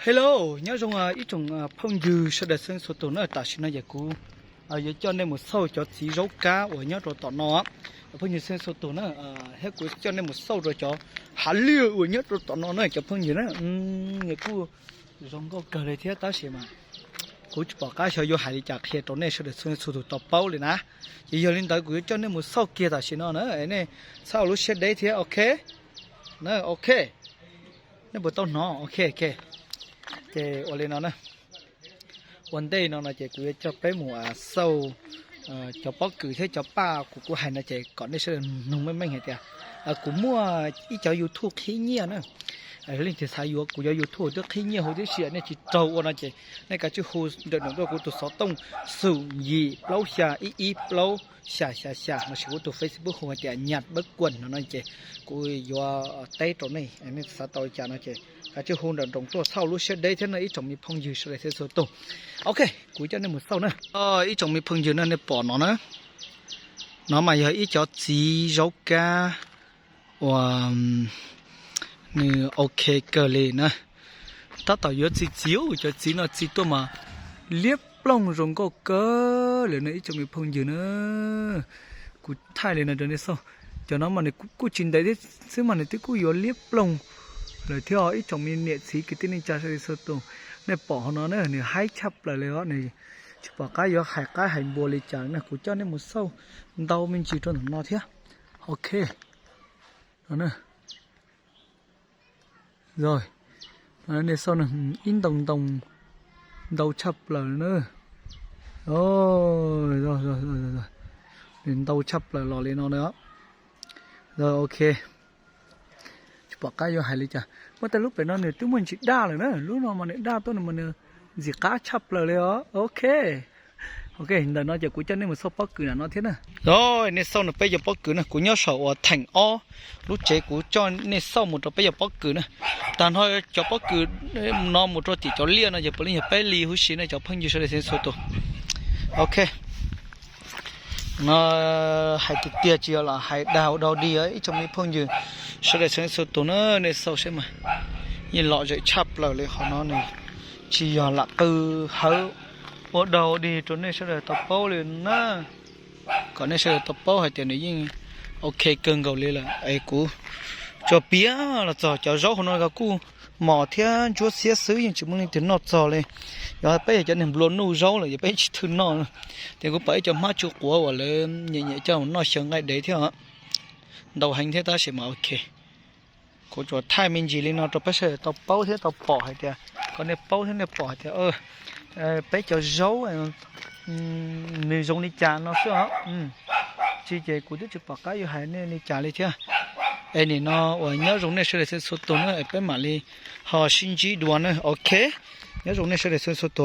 Hello, nyob zoo ib tsoom phooj ywg sawv daws txhua txhua tus na. Tam sim no ces kuv yuav coj nej mus xauj cov txiv zaub kab uas nyob rau tom no. Phooj ywg txhua txhua tus na, thiab kuv coj nej mus xauj rau cov hav liaj uas nyob rau tom no na cov phooj ywg na. Nws kuj zoo nkauj kawg li thiab tab sis mas kuv tsis pom qab xyov yuav hais li cas qhia rau nej sawv daws txhua txhua tus tau paub li na. Ces yog li ntawd kuv yuav coj nej mus xauj kiag tam sim no na, nej txhob ua lub siab deb thiab, ok? Na, ok. Nej puas tau hnov? Ok, ok. Ces ua li no na, ua ntej no no ces kuv yuav coj peb mus xauj cov pob kws thiab cov paj kuv kuv hais no ces kom nej sawv daws mloog meej meej hais tias kuv muaj ib cov YouTube qhib nyiaj na. Leej twg xav yuav kuv cov YouTube twb qhib nyiaj huv tib si nej tsis raug ua no ces nej kav tsij hu nrawm nroos tuaj kuv tus xov tooj xoom yim plaub xya ib ib plaub xya xya xya lossis kuv tus Facebook hu hais tias Nhật Bất Quần no no ces kuv yuav teb rau nej. Nej xav tau li cas no ces kav tsij hu nrawm nroos tuaj, txhob ua lub siab deb thiab no ib tsoom me phooj ywg sawv daws txhua txhua tus. Ok, kuv coj nej mus xauj na. Ib tsoom me phooj ywg na, nej pom no na, no mas yog ib cov txiv zaub kab uas nws ok kawg li na. Tab tom yuav txi txiv, cov txiv no txi tuaj mas liab ploog zoo nkauj kawg li na ib tsoom me phooj ywg na. Kuv thaij li no rau nej xauj. Cov no mas nws kuj tsis ntev thiab xwb mas nws twb kuj yuav liab ploog lawm thiab os ib tsoom me niam txiv kwv tij neej tsa sawv daws txhua tus. Nej pom hauv no na, nws haib tshaj plaws li os, nws tsis pom qab yuav hais qab hais npua li cas na. Kuv coj nej mus xauj ntau me ntsis rau ntawm no thiab. Ok. Rồi, nej xauj ib ntoo ntoo ntau tshaj plaws na. Nws ntau tshaj plaws los li no na. Rồi, ok. Tsis pom qab yuav hais li cas. Muaj tej lub pem no nws twb muaj ntsis daj lawm na, lub no mas nws daj tuaj no mas nws ntxim qab tshaj plaws li os. Ok. Ok, ntawm no ces kuv coj nej mus xauj pob kws na no thiab na. Os, nej xauj no peb cov pob kws na, kuv nyob saum uas theem ob lub tsev, kuv coj nej xauj mus rau peb cov pob kws na. Tag nrho cov pob kws no mus rau tim cov liaj no ces puav leej yog peb li huv si nej cov phooj ywg sawv daws txhua tus. Ok. No hais tiag tiag tsis yog los hais dag ua dog dig ib tsoom me phooj ywg sawv daws txhua txhua tus na, nej xauj saib mas yeej lom zem tshaj plaws li. Qhov no nws tsis yog lam qw hawv ua dog ua dig rau nej sawv daws tau paub li na, kom nej sawv daws tau paub hais tias nws yeej ok kawg nkaus li lawm es kuv tsuas piav los txog cov zaub hauv no kuj mos thiab ntsuab xiab xwb, yeej tsis muaj leej twg noj txog li. Yog peb yog cov neeg nplua nuj zaub lawm yog peb tsis thwj noj. Ces kuv pom ib co hmab tsu quav uas lawv nyiam nyiam coj noj xyaw nqaij dev thiab, ntau heev thiab tab sis mas ok. Kuv tsuas thaij me ntsis li no rau peb sawv daws tau paub thiab tau pom hais tias, kom nej paub thiab nej pom hais tias peb cov zaub nws zoo li cas no xwb os. Tsis ces kuv twb tsis pom qab yuav hais nej li cas li thiab. Es nim no uas nyob zoo nej sawv daws txhua tus na, es peb mam li ho sib ntsib dua na. Ok, nyob zoo nej sawv daws txhua txhua tus.